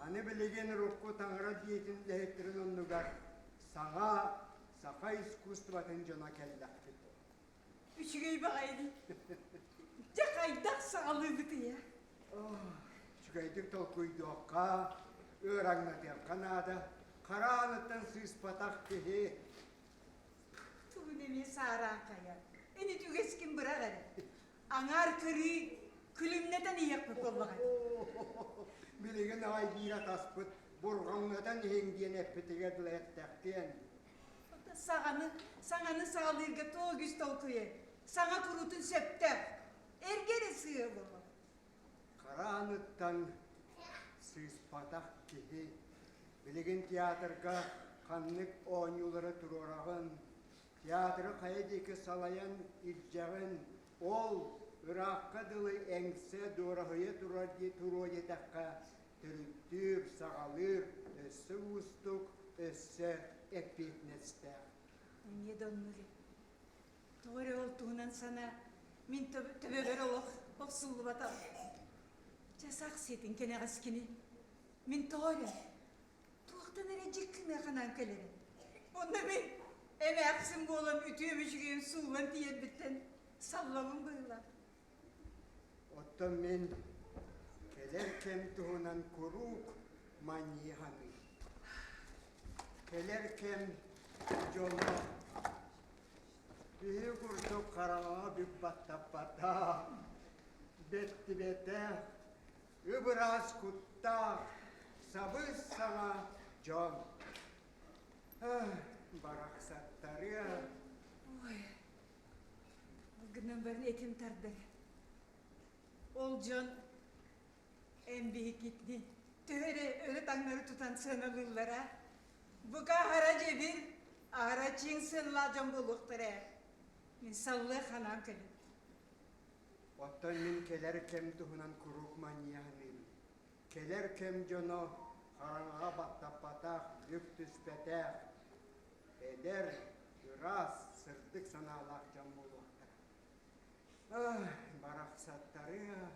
Аны билигин урукку таҥара дьиэтин үлэһиттэрин оннугар саҥа саха искусствотын дьоно кэллэхпит. Үчүгэй баҕайы дии. Дьэ хайдах саҕалыыбытый ээ? Үчүгэйдик толкуйдуохха, ыараҥнатыахха наада. Хара ааныттан сыыспатах киһи. Тугун эмиэ саараан хайа. Ини түгэскин бырах эрэ. Аҥаар кырыы күлүмнэтэн иһиэхпит буоллаҕа. Билигин аҕай биир атаспыт бурҕаҥнатан иһиҥ диэн эппитигэр дылы эттэхтиэн. Саҕаны, саҥаны саҕалыырга туох үгүс толкуйа. Саҥа куруутун сөптөөх. Эргэ эрэ сыа буолуо. Хара аныттан сыыспатах киһи билигин театрга ханнык оонньуулары туруораҕын, театры хайа диэки салайан илдьэҕин, ол ыраахха дылы эҥсэ дуораһыйа турар дии туруо диэтэххэ, төрүттүүр, саҕалыыр өссө уустук, өссө эппиэтинэстээх. Эмиэ да оннук Тоҕо эрэ ол туһунан санаа мин төбөбөр олох охсуллубатах. Чэ сах сиэтин кэнэҕэскини. Мин тоҕо эрэ туохтан эрэ дьик гыныаханаан кэлэрим. Онно мин эмээхсин буолан үтүөм үчүгэйим сууллан тиийэрбиттэн саллабын быһыылаах. Оттон мин кэлэр кэм туһунан куруук манньыйа саныыбын. Кэлэр кэм дьоно биһи курдук хараҥаҕа бүк баттаппатах, бэттибэтэх, ып-ыраас куттаах, сабыс-саҥа дьон. Барахсаттарыа. Ой, Ол гынан баран этим тардар. Ол дьон эн биһиккитини төһө эрэ өрө таҥнары тутан сыаналыыллара. Бука аһара дьэбир, аһара чиҥ сыаналаах дьон буолуохтара ээ. Мин саллыах ханаам кэлин. Оттон мин кэлэр кэм туһунан куруук манньыйа саныыбын. Кэлэр кэм дьоно хараҥаҕа баттаппатах, бүк түспэтэх, эдэр, ыраас, сырдык санаалаах дьон буолуохтара. Ах, барахсаттарыа!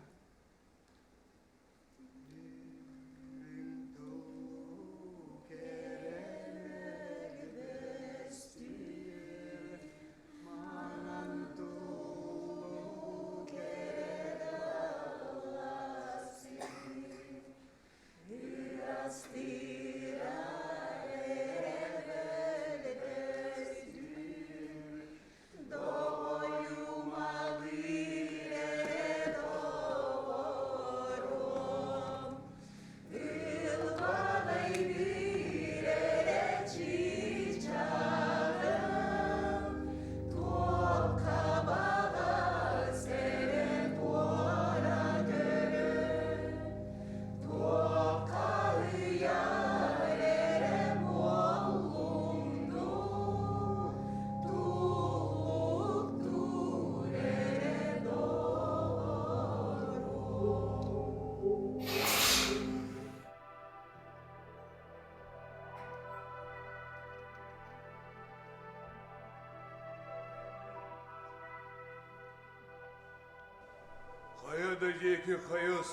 Хайа да диэки хайыс,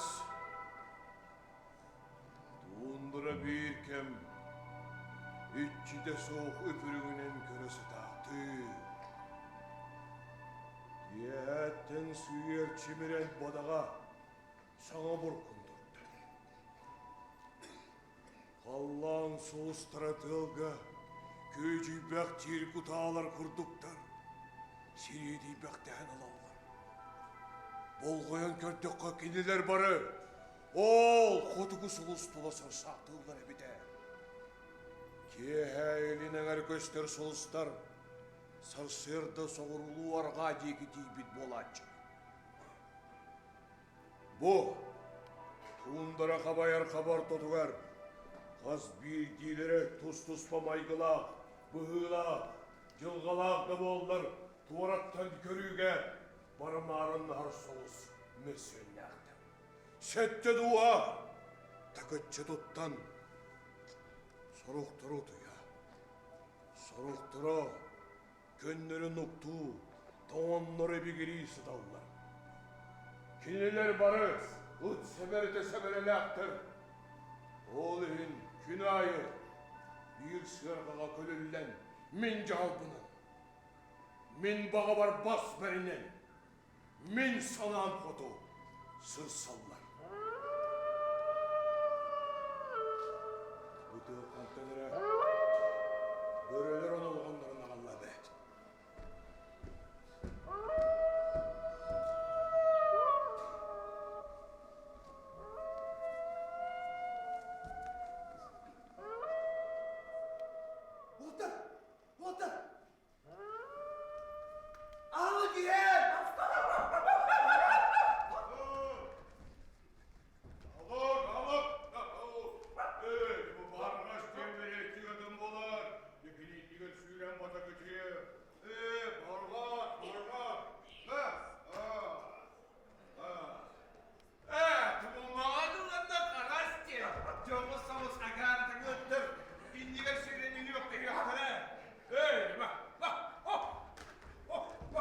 Туундара биир кэм иччитэ суох үпүрүгүнэн көрө сытаахтыы. Киэһээттэн сыыйар чимирэн бадаҕа саҥа буркун турда. Халлаан сулустара тыалга күөдьүйбэх тиир кутаалар курдуктар сириэдийбэхтээн ылаллар. Болҕойон көрдөххө кинилэр бары ол хотугу сулус тула сорсаахтыыллар эбит ээ. Киэһэ илин эҥэр көстөр сулустар сарсыарда соҕуруулуу арҕаа диэки тиийбит буолааччы. Бу туундара хабайар хаба ортотугар хас биирдиилэрэ тус-туспа майгылаах, быһыылаах, дьылҕалаах да буоллар туораттан көрүүгэ барымаарыннаһар соҕус мөссүөннээхтэр. Сэттэ дууһа такыччы туттан сорохтору утуйа, сорохторо көннөрү нуктуу, тоҥоннор эбигирии сыталлар. Кинилэр бары ыт сэбэрэтэ сэбэрэлээхтэр. Ол иһин күн аайы биир сыарҕаҕа көлүллэн мин дьаһалбынан, мин баҕабар бас бэринэн, мин санаам хоту сырсаллар. Бу тыал хантан эрэ бөрөлөр онолҕоннорун аҕалла эбээт. Уолаттар! Уолаттар! Аһылык иһэр! Алок, алок! Эй, бу барҕас диэн атын буолар. Дьэкиниитигэр сүүрэн бата көтүө. Ээ, барҕас, барҕас! Ха, а, Ээ, тумуллаҕа дыланна харас диэн, дьоҕус соҕус акаарытыҥыттыр, иннигэр сүүрэн үнүөхтэһиэхтэрэ. Эй, ма, ма, о, о, о,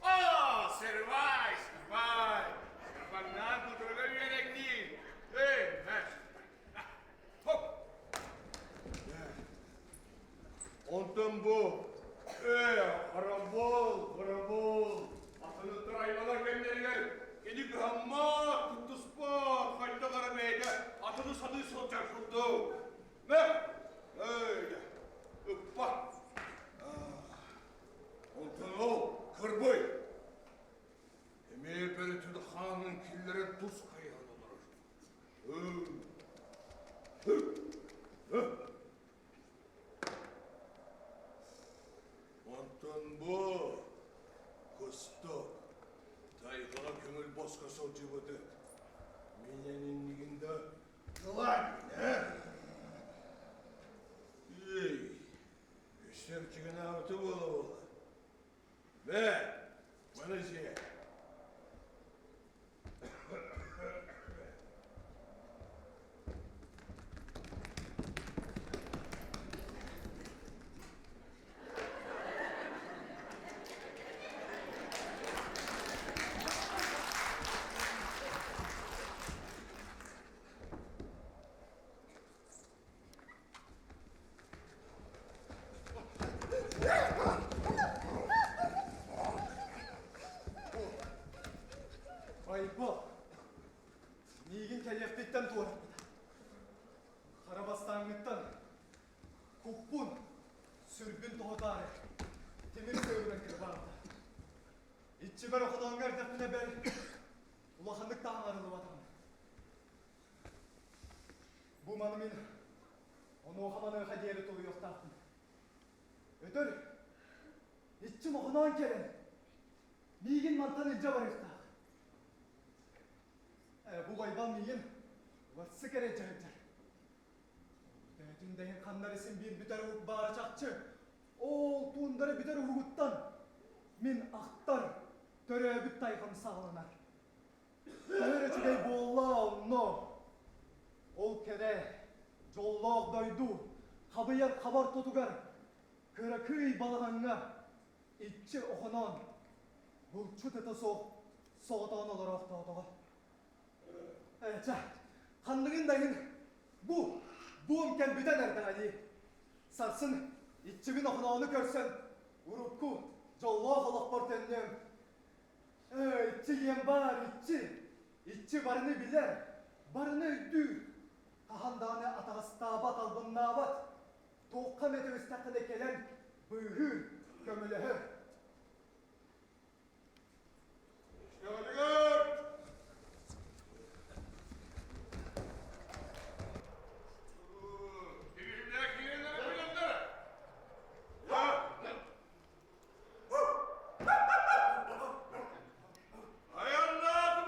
О, сырвай, сырвай, сырбаҥнаан кутуруга үөрэҥниир. Эй, хоп. Онтон бу, ээ, харабыл, харабыл, атыныттар айманар кэмнэригэр кини кыһаммат, туттуспат, хайдах эрэ бэйэтэ атыны саныы сылдьар курдук. Мэ, эй, ыппат. Онтон ол кырбый. Эмиэ бөрөтүн хаанын киллэрэн тус хайыһан олорор. Онтон бу кустук тайҕаҕа көҥүл босхо сылдьыбыт ыт. Мин эн иннигин да кылаан ээ. Эй, өссө чыгынаабыта буола-буола. Бээ, маны сиэ. Байбал, миигин кэлиэхпиттэн туораппыта. Хара бастааҥҥыттан куппун, сүрбүн тоһутаары тимир сыабынан кырбаабыта. Иччибэр охотооҥҥо эрдэхпинэ бэл улаханнык таһаарыллыбатаҕым. Бу маны мин онуоха-маныаха диэри тулуйуохтаахпын. Өтөр иччим охоноон кэлэн, миигин мантан илдьэ барыахтаах. Ээ, бу Байбал миигин уларсык эрэ дьаһайдар. Бэйэтин да иһин ханна эрэ син биир бүтэр уһук баара чахчы. Ол туундара бүтэр уһугуттан мин ахтар төрөөбүт тайҕам саҕаланар. Төһө үчүгэй буолла онно? Ол кэрэ, дьоллоох дойду хабыйар хабар тутугар кыракый балаҕаҥҥа иччи охоноон, булчут ыта суох соҕотоон олороохтоотоҕо. Ээ, чэ, ханныгын да иһин бу буом кэлбитэ эрдэҕэ дии. Сарсын иччибин Охоноону көрсөн урукку дьоллоох олохпор төннүөм. Ээ, иччи диэн баар, иччи! Иччи барыны билэр, барыны өйдүүр. Хаһан даҕаны атаҕастаабат, албыннаабат. Туохха эмэ түбэстэххинэ кэлэн быыһыыр, көмөлөһөр. Үчүгэйигэр! Тириимнээх киирэллэрэ билэллэрэ. Айаннаатыбыт!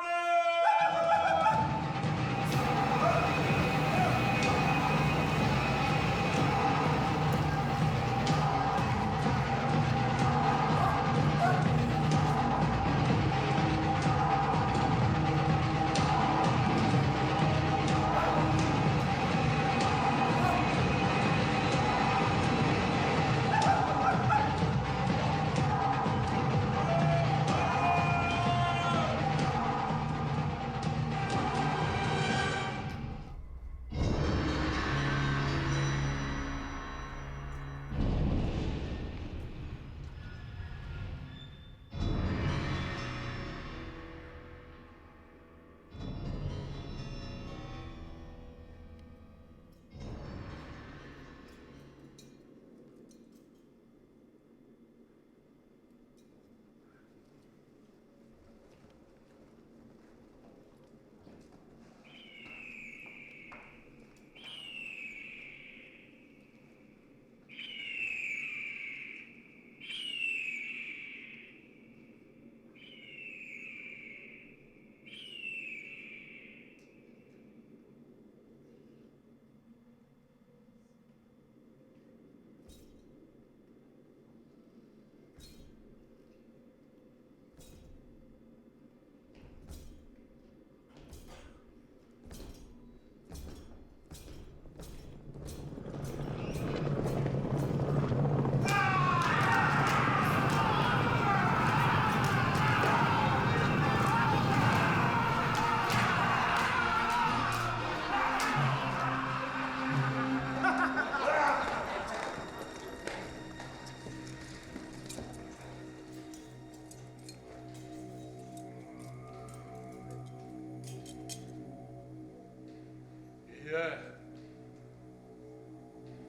Ийээ,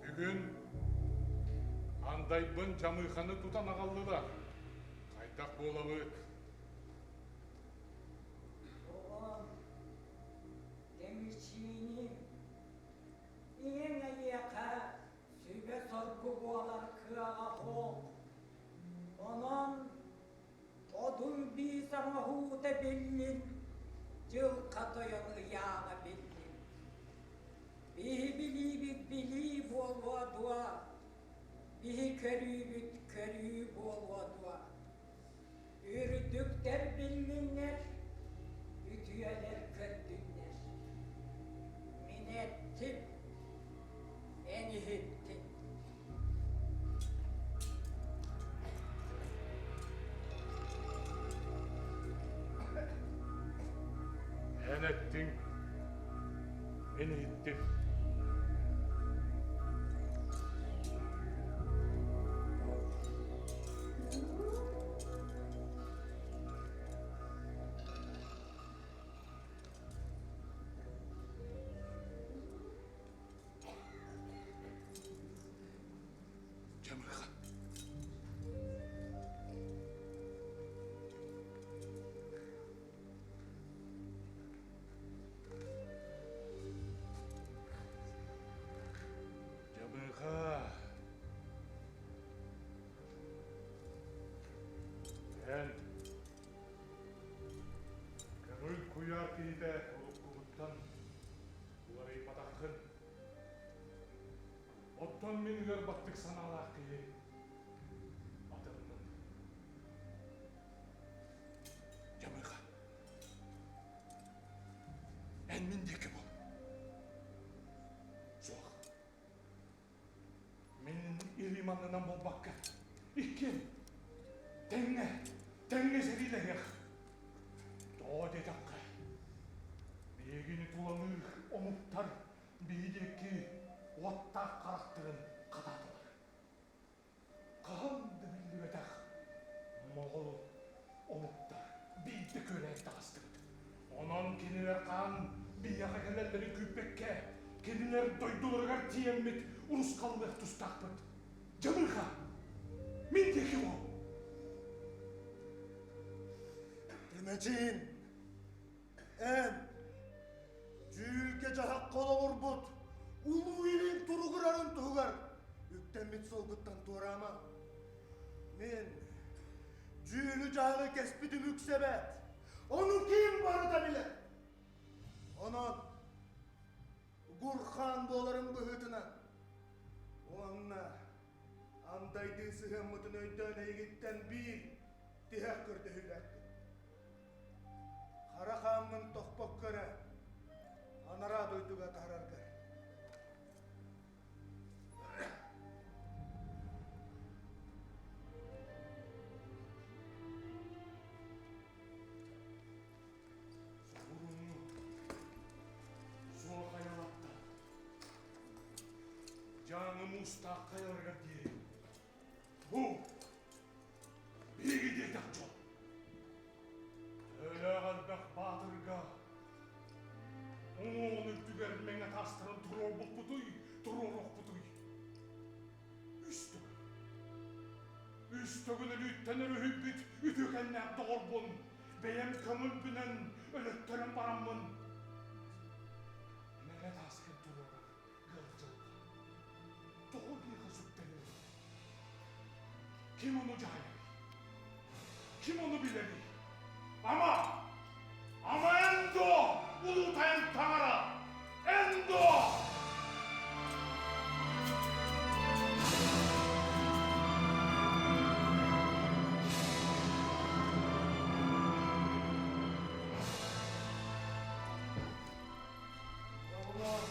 бүгүн андайбын Дьамыыханы тутан аҕаллылар. Хайдах буолабыт? Оҕом, Тэмичиини ийэҥ эйиэхэ сүбэ-соргу буолар кыаҕа суох. Онон Одун биис оҥоһуута биллин, дьылха тойон ыйааҕа биллин. Биһи билиибит билии буолуо дуо, биһи көрүүбүт көрүү буолуо дуо? Үрдүктэр биллиннэр, үтүөлэр көрдүннэр. Мин эттим, эн иһиттиҥ. Эн эттиҥ, мин иһиттим. Дьамыха. Дьамыха. Эн көҥүл куйаар киһитэ уруккугуттан уларыйбатаххын. Оттон мин ыар баттык санаалаах киһи атынмын. Дьамыха, эн мин диэки бол. Суох. Мин илиим аннынан буолбакка, иккиэн тэҥҥэ, тэҥҥэ сэриилэһиэх. Тоҕо диэтэххэ, биһигини тулалыыр омуктар биһи диэки уоттаах харахтарын хатаатылар. Хаһан да биллибэтэх моҕол омуктар биирдэ күөрэйэн таҕыстыбыт. Онон кинилэр хаан биһиэхэ кэлэллэрин күүппэккэ, кинилэр дойдуларыгар тиийэммит урусхаллыах тустаахпыт. Дьамыыха, мин диэки уол. Тимэчиин, эн дьүүлгэ дьаһахха олоҕурбут улуу илин туругурарын туһугар үктэммит суолгуттан туораама. Мин дьүүлү-дьаһаҕы кэспитим үксэбэт. Ону ким барыта билэр. Онон Гурхан буоларын быһыытынан уонна андайдыы сыһыаммытын өйдөөн эйигиттэн биир тиһэх көрдөһүүлээхпин. Хара хааммын тохпокко эрэ анараа дойдуга таһараргар. Соҕурууҥҥу суох айалаттан Дьааҥы муустаах хайаларыгар диэри бу биһиги диэтэх дьон Төһөлөөх элбэх баатырга уҥуоҕун үрдүгэр мэҥэ таастарын туруорбуппутуй, туруоруохпутуй? Үс төгүл. Үс төгүл өлүүттэн өрүһүйбүт үтүөкэннээх доҕорбун бэйэм көҥүлбүнэн өлөттөрөн бараммын мэҥэ тааскын туруорар ыал дьылҕа. Тоҕо биэхэ сүктэрэр? Ким ону дьаһайарый? Ким ону билэрий? Ама! Ама эн дуо, улуутайын таҥара? Эн дуо? Оҕолор,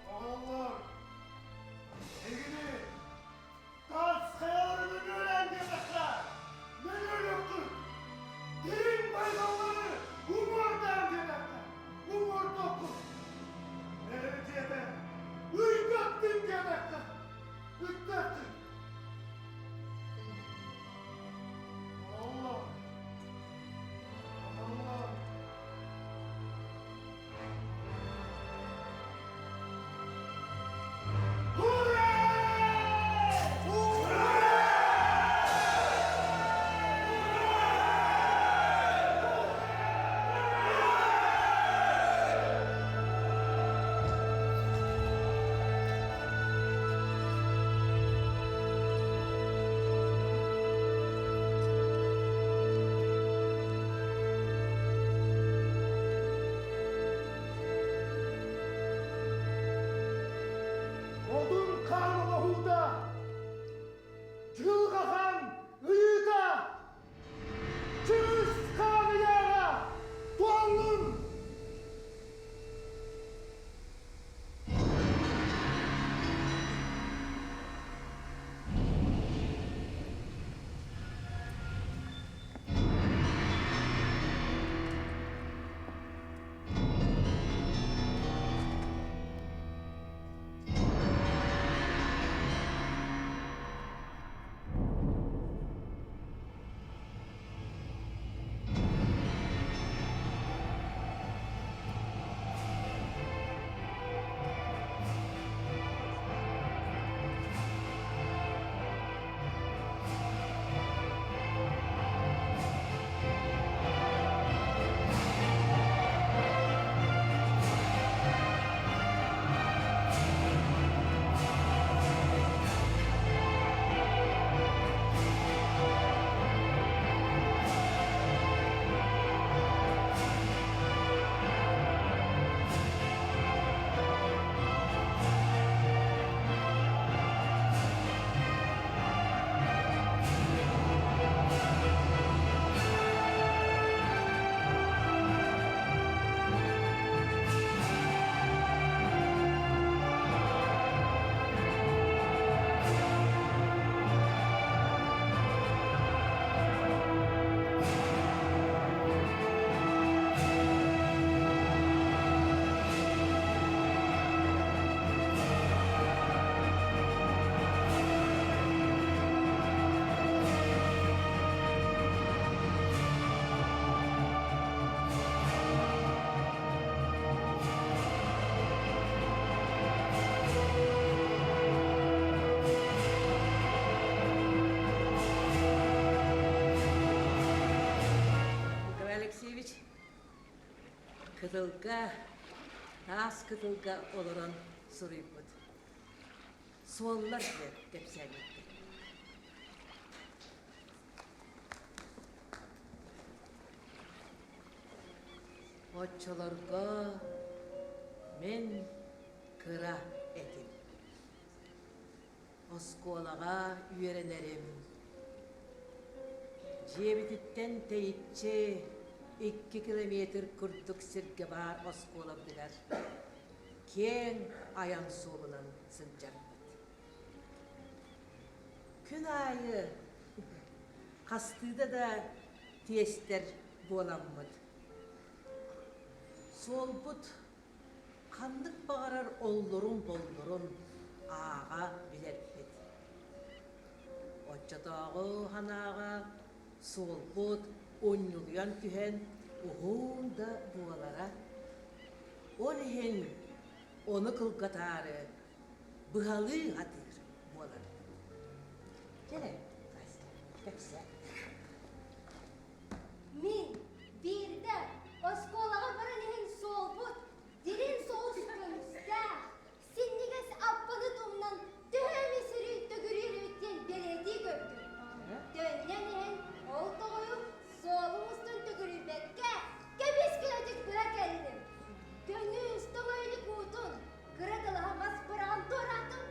оҕолор, эһигини таас хайаларын үҥүөлээн диэтэххэ, нөҥүөлүөххүт! Дириҥ байҕаллары уҥуордаан диэтэххэ, уҥуордуоххут! Кытылга, таас кытылга олорон суруйбут. Суоллар диэн кэпсээннэрдэр. Оччолорго мин кыра этим. Оскуолаҕа үөрэнэрим. Дьиэбититтэн тэйиччи 2 километр курдук сиргэ баар оскуолабытыгар киэҥ айан суолунан сылдьарбыт. Күн аайы хастыыда да тиэстэр буоламмыт. Суолбут ханнык баҕарар оллурун-боллурун ааҕа билэрбит. Оччотооҕу санааҕа суолбут унньулуйан түһэн уһун да буолара. Ол иһин ону кылгатаары быһалыы сатыыр буоларбыт. Кэлэ, Настя, кэпсээ. Мин биирдэ оскуолаҕа баран иһэн суолбут дириҥ соҕус көмүстээх, синньигэс аппаны тумнан төһө эмэ сири төгүрүүр эбит диэн бэлиэтии көрдүм. Төннөн иһэн ол тоҕойу суолум устун төгүрүйбэккэ, кэбис көнөтүк быһа кэллим. Көҥүс тоҥойунук уутун кыра далаһа мас быраҕан туораатым.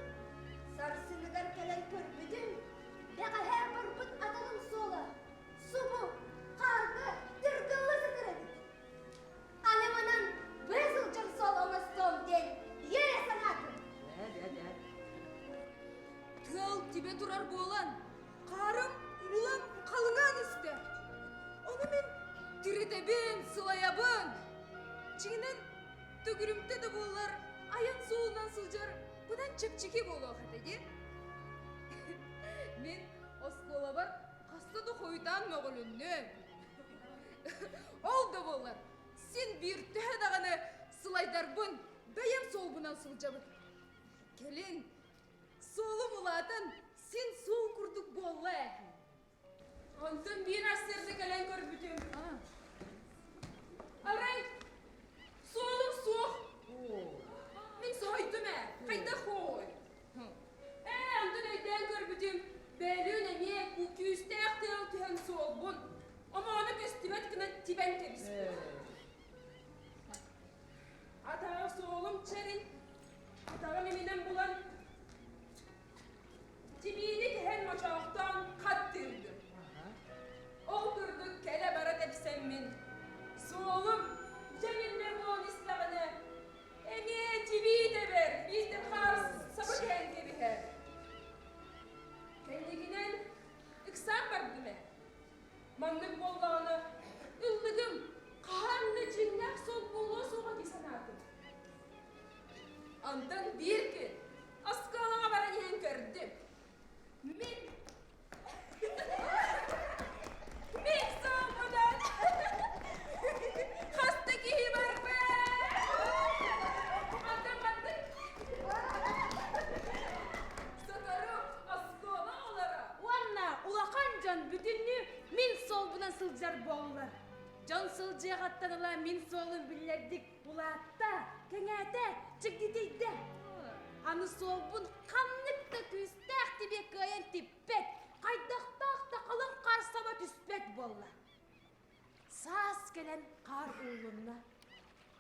Сарсыныгар кэлэн көрбүтүм, бэҕэһээ барбыт атаҕым суола субу хаарга тыргылла сытар эбит. Аны манан быһа сылдьар суол оҥостуом диэн үөрэ санаатым. Тыал тибэ турар буолан, хаарым улам халыҥаан истэ. Ону мин тиритэбин, сылайабын. Дьиҥинэн, төгүрүмтэ да буоллар, айан суолунан сылдьар быдан чэпчэки буолуох этэ дии. Мин оскуолабар хаста да хойутаан мөҕүлүннүм. Ол да буоллар, син биир төһө даҕаны сылайдарбын бэйэм суолбунан сылдьабын. Кэлин суолум улаатан син суол курдук буолла ээ. Онтон биир сарсыарда кэлэн көрбүтүм. Арай суолум суох. Мин соһуйдум ээ. Хайдах ой? Ээ, онтон өйдөөн көрбүтүм, бөөлүүн эмиэ күүстээх тыал түһэн суолбун, омооно көстүбэт гына тибэн кэбиспит. Атаҕа суолум чэрин, атаҕым иминэн булан, тибиини кэһэн мочоохтоон хат тыырдым. Ол курдук кэлэ-бара тэпсэммин, суолум дьэ биллэр буолан истэҕинэ, Эмиэ тибии тэбэр, биирдэ хаар саба түһэн кэбиһэр. Кэнникинэн ыксаан бардым ээ. Маннык буоллаҕына, ыллыгым хаһан да дьиҥнээх суол буолуо суоҕа дии санаатым. Онтон биир күн оскуолаҕа баран иһэн көрдүм. Мин Мин суолбунан хас да киһи барбыт. Онтон маннык сотору оскуола оҕолоро Уонна улахан дьон бүтүннүү мин суолбунан сылдьар буоллулар. Дьон сылдьыаҕыттан ыла мин суолум биллэрдик улаатта, кэҥээтэ, чигдитийдэ. Аны суолбун ханнык да күүстээх тибиэ кыайан типпэт, хайдахтаах да халыҥ хаар саба түспэт буолла. Саас кэлэн хаар уулунна.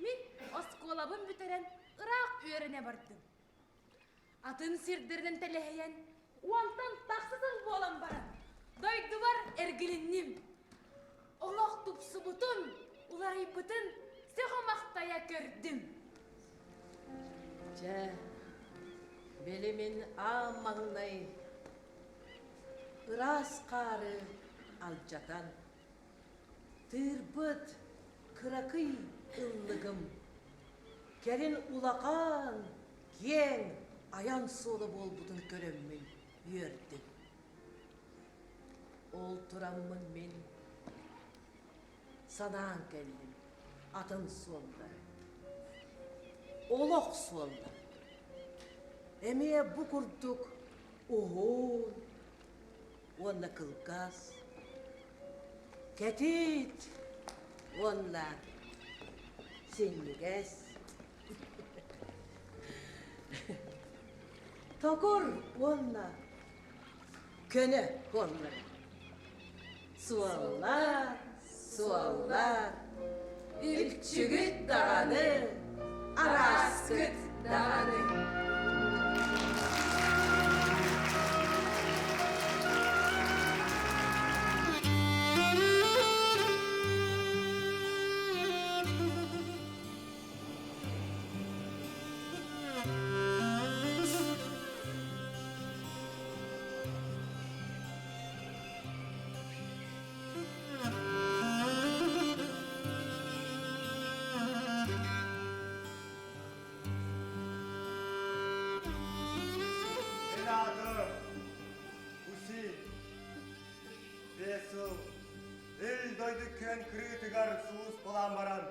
Мин оскуолабын бүтэрэн ыраах үөрэнэ бардым. Атын сирдэринэн тэлэһийэн, уонтан тахса сыл буолан баран, дойдубар эргилинним. Олох тупсубутун, уларыйбытын сөҕө-махтайа көрдүм. Дьэ, били мин аан маҥнай ыраас хаары алдьатан, тыырбыт кыракый ыллыгым кэлин улахан, киэҥ айан суола буолбутун көрөммүн үөрдүм. Ол тураммын мин санаан кэллим атын суоллары. Олох суоллары. Эмиэ бу курдук уһун уонна кылгас, кэтит уонна Синньигэс. Токур уонна көнө суоллар. Суоллар, суоллар, үкчүгүт даҕаны, арааскыт даҕаны. Мин аатым Уси. Бесыл ил дойду күөн кырыытыгар сулууспалаан баран,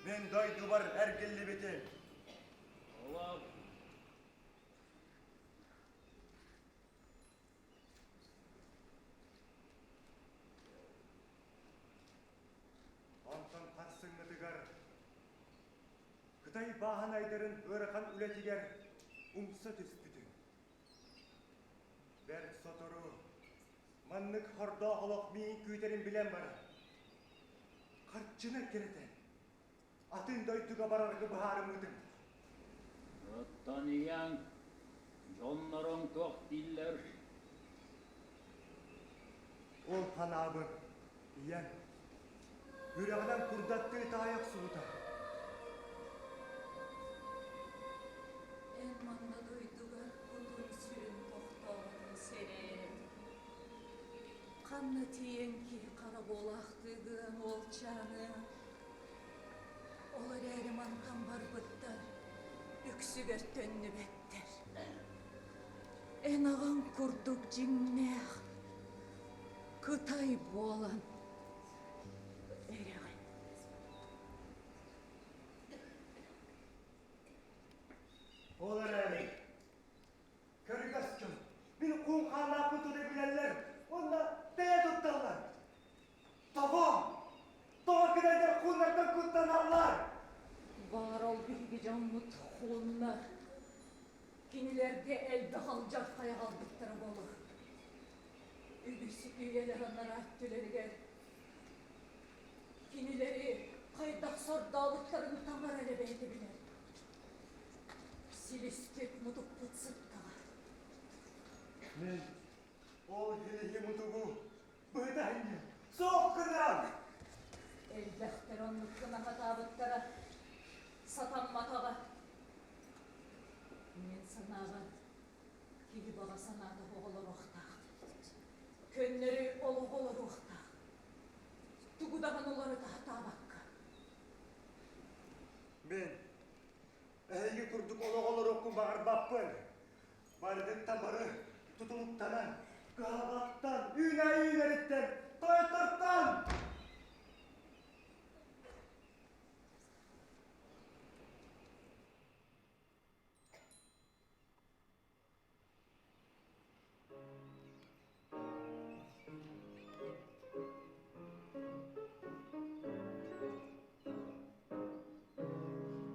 мин дойдубар эргиллибитим. Онтон харсыҥҥытыгар Кытай бааһынайдарын ыарахан үлэтигэр умса түспүтүм. Бэрт сотору маннык хордоох олох миигин күүтэрин билэн баран, харчыны эккирэтэн, атын дойдуга барарга быһаарыммытым. Оттон ийэҥ, дьонноруҥ туох дииллэр? Ол ханаабын ийэм үрэҕинэн курдаттыы таайа охсубута. Эн манна дойдугар кутун-сүрүн тохтооботун сэрэйэрим. Ханна тиийэн киһи хара буолаахтыыгын, уолчааным. Ол эрээри мантан барбыттар үксүгэр төннүбэттэр. Эн аҕаҥ курдук дьиҥнээх Кытай буолан эрэҕин. Ол эрээри көрүгөс дьон мин куун хааннаахпын тута билэллэр уонна тэйэ тутталлар. Тоҕо? Тоҕо кытайдар хууннартан куттаналлар? Баар ол биһиги дьоммут хууннар. Кинилэргэ элбэх алдьархай аҕалбыттара буолуо. Үгүс үйэлэр анараа өттүлэригэр кинилэри хайдах сордообуттарын таҥара эрэ бэйэтэ билэр. Силиспит мутукпут сыттаҕа. Мин ол силиһи мутугу быһыта иһинним. Суох гынан! Элбэхтэр оннук гына сатаабыттара сатамматаҕа. Мин санаабар, киһи баҕа санаата оҕолоруохтаах. Көннөрү олох олоруохтаах. Тугу даҕаны уларыта сатаабакка. Мин эһиги курдук олох олоруохпун баҕарбаппын. Барытыттан бары тутулуктанан, кыһалҕаттан, үүнээйи-үүнэриттэн, тойоттортон!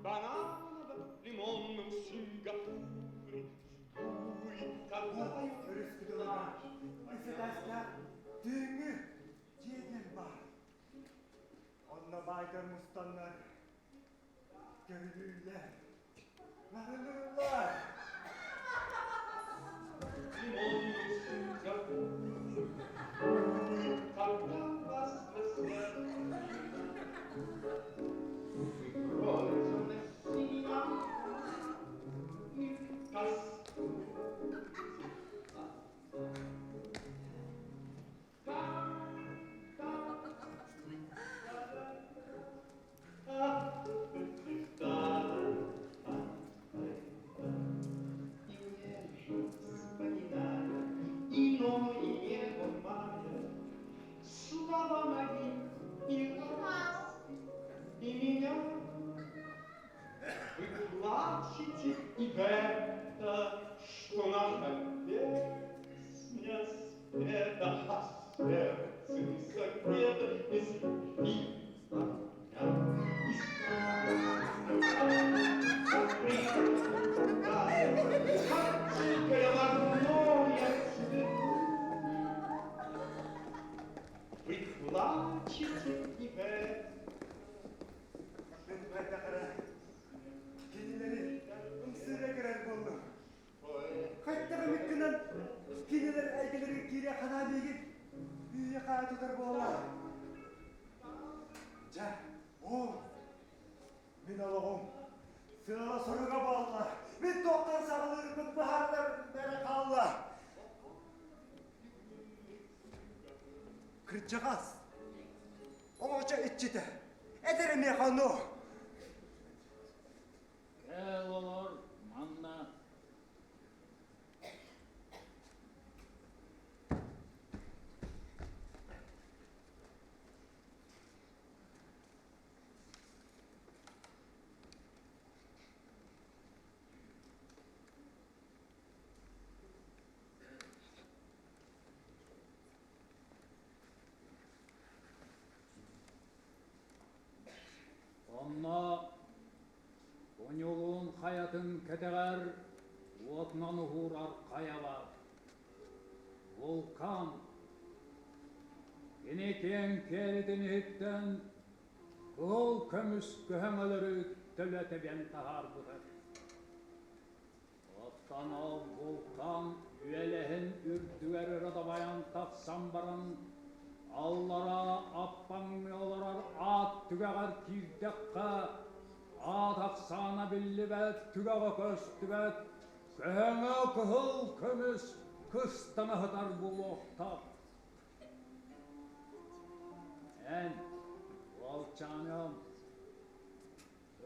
Бананово, лимонном Сингапуре, Бу өрүспүт ылыгар үс этээстээх түүҥҥү дьиэ диэн баар. Онно баайдар мустаннар көрүлүүллэр, нарылыыллар. Лимонном Сингапуре, когда вас Слова мои и ласки, и меня. Вы плачете, и в это, что наша песня спета, а сердце не согрето, из любви огня, из Плачете и Берта. Мин хайдах эрэ кинилэри ымсыыра көрөр буоллум. Хайдах эмит гынан кинилэр эйгэлэригэр киирэ ханаа миигин үүйэ-хаайа тутар буолла. Дьэ, ол мин олоҕум сыала-соруга буолла. Мин туохтан саҕалыырбын быһаарынар эрэ хаалла. Кырдьаҕас, оҥочо иччитэ, эдэр эмиэхэ ону. Кэл олор манна. Онно Куньулуун хайатын кэтэҕэр уотунан уһуурар хайа баар. Вулкан. Кини киэҥ киэлитин иһиттэн кыһыл көмүс көһөҥөлөрү төлө тэбэн таһаарбыта. Оттон ол вулкан үөлэһин үрдүгэр өрө дабайан тахсан баран, аллараа аппаҥныы олорор аат түгэҕэр киирдэххэ, аат ахсаана биллибэт, түгэҕэ көстүбэт, көһөҥө кыһыл көмүс кыстана сытар буолуохтаах. Эн, уолчааным,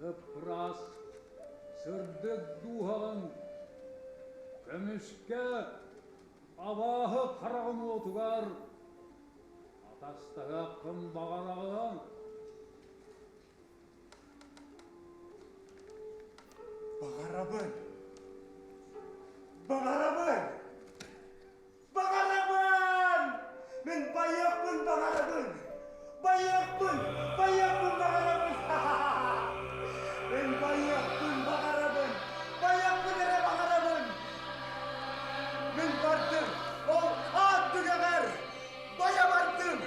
Ып-ыраас, сырдык дууһаҕын көмүскэ абааһы хараҕын уотугар атастаһыаххын баҕараҕын. Баҕарабын! Баҕарабын! Баҕарабын! Мин байыахпын баҕарабын! Байыахпын! Байыахпын баҕарабын! Мин байыахпын баҕарабын! Байыахпын эрэ баҕарабын! Мин бардым! Ол аат түгэҕэр! Байа бардым!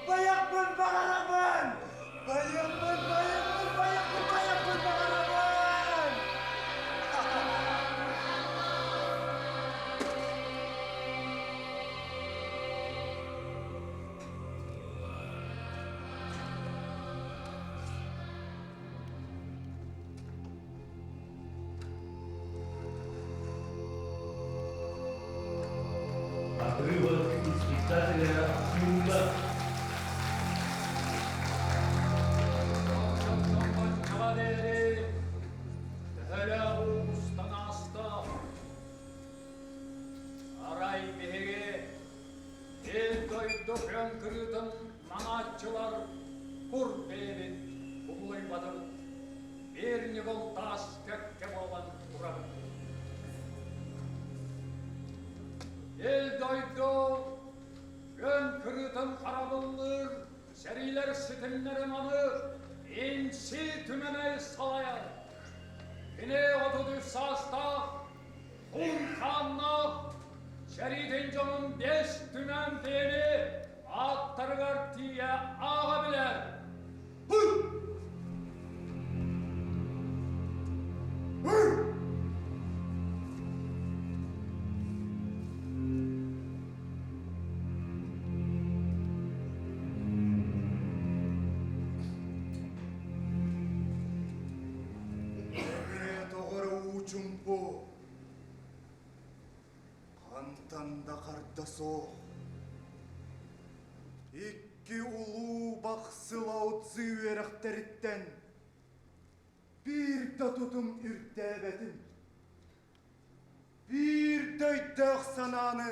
Байыахпын баҕарабын! Байыахпын, байыахпын, байыахпын, байыахпын баҕарабын! Отрывок из спектакля «Сюда». Арай биһиги ил дойду күөн маҥааччылар кур бэйэбит умлуйбатыбыт, биир ньыгыл таас кэккэ буолан турабыт. Ил дойду күөн кырыытын харабыллыыр сэриилэр ситимнэрин аны инси түмэнэй салайар. Кини 33 саастаах, хун хааннаах сэриитин дьонун биэс түмэн диэни ааттарыгар тиийэ ааҕа билэр. Тоҕо уу чумпу Хантан да харда суох. Икки улуу бахсы Лао-Цзы үөрэхтэриттэн биир да тутум үрдээбэтим. Биир да өйдөөх санааны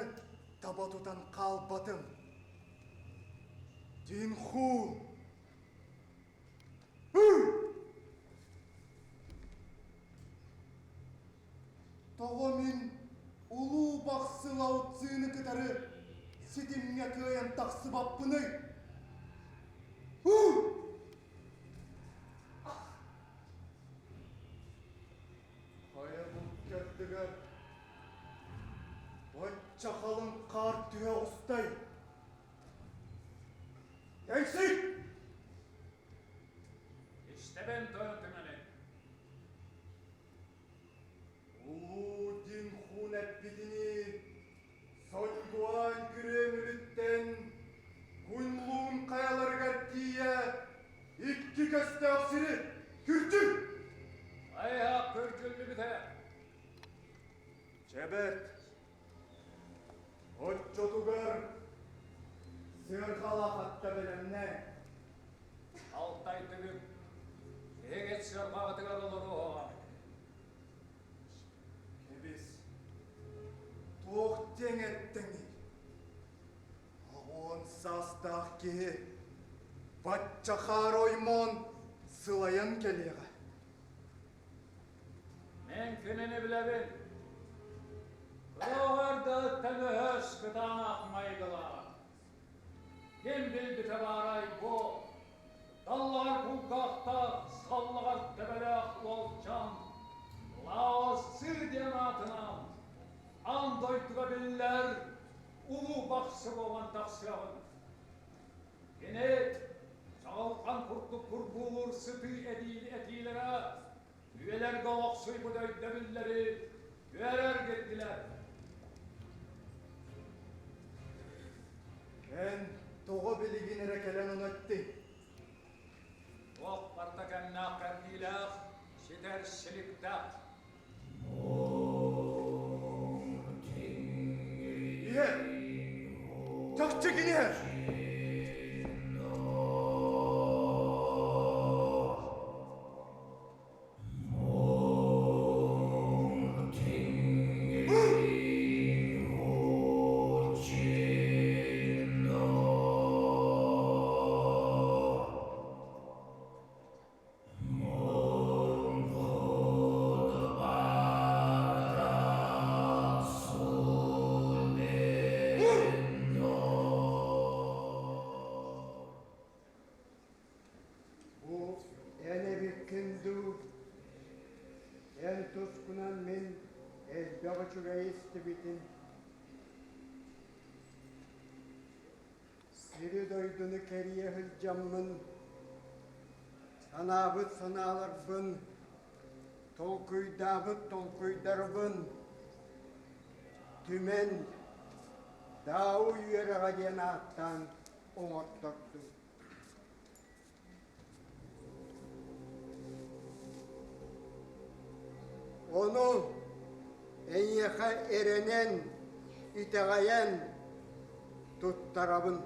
таба тутан хаалбатым. Динху Тоҕо мин улуу Бахсы Лао-Цзыны кытары ситимҥэ кыайан тахсыбаппыный? Хайа булчардыгар бачча халыҥ хаар түһэ оҕустай? Кэксик! Истэбин тойон түмэни. Улуу Дин Хун эппитинии, Соньгуан күрүөмүлүттэн Куньлуун хайаларыгар тиийэ икки көстөөх сири күрдьүҥ! Айаах күрдьүллүбүтэ. Чэ бэрт. Оччотугар сыарҕалаах атта бэлэмнээ. Алтай түбүк эһигит сыарҕаҕытыгар олоруоҕа. Кэбис. Туох диэҥ эттэҥий? Оҕуон саастаах киһи бачча хаар оймоон сылайан кэлиэҕэ. Мин кинини билэбин. Кыаҕырдыттан өһөс кытаанах майгылаах. Ким билбитэ баарай бу даллаҕар кулгаахтаах, саллаҕар төбөлөөх уолчаан Лао-Цзы диэн аатынан аан дойдуга биллэр улуу бахсы буолан тахсыаҕын. Кини чаҕылхан курдук курбуулуур сытыы этиилэрэ үйэлэргэ олохсуйбут өйдөбүллэри үөрэр гиттилэр. Эн тоҕо билигин эрэ кэлэн ону эттиҥ? Туох барыта кэмнээх кэрдиилээх, ситэр силиктээх. Иһэр! Чахчы кини иһэр! Бу эн эбиккин дуу? Эн тускунан мин элбэх үчүгэйи истибитим. Сири-дойдуну кэрийэ сылдьаммын, санаабыт санааларбын, толкуйдаабыт толкуйдарбын түмэн Даау үөрэҕэ диэн ааттаан оҥортордум. Ону эйиэхэ эрэнэн, итэҕэйэн туттарабын.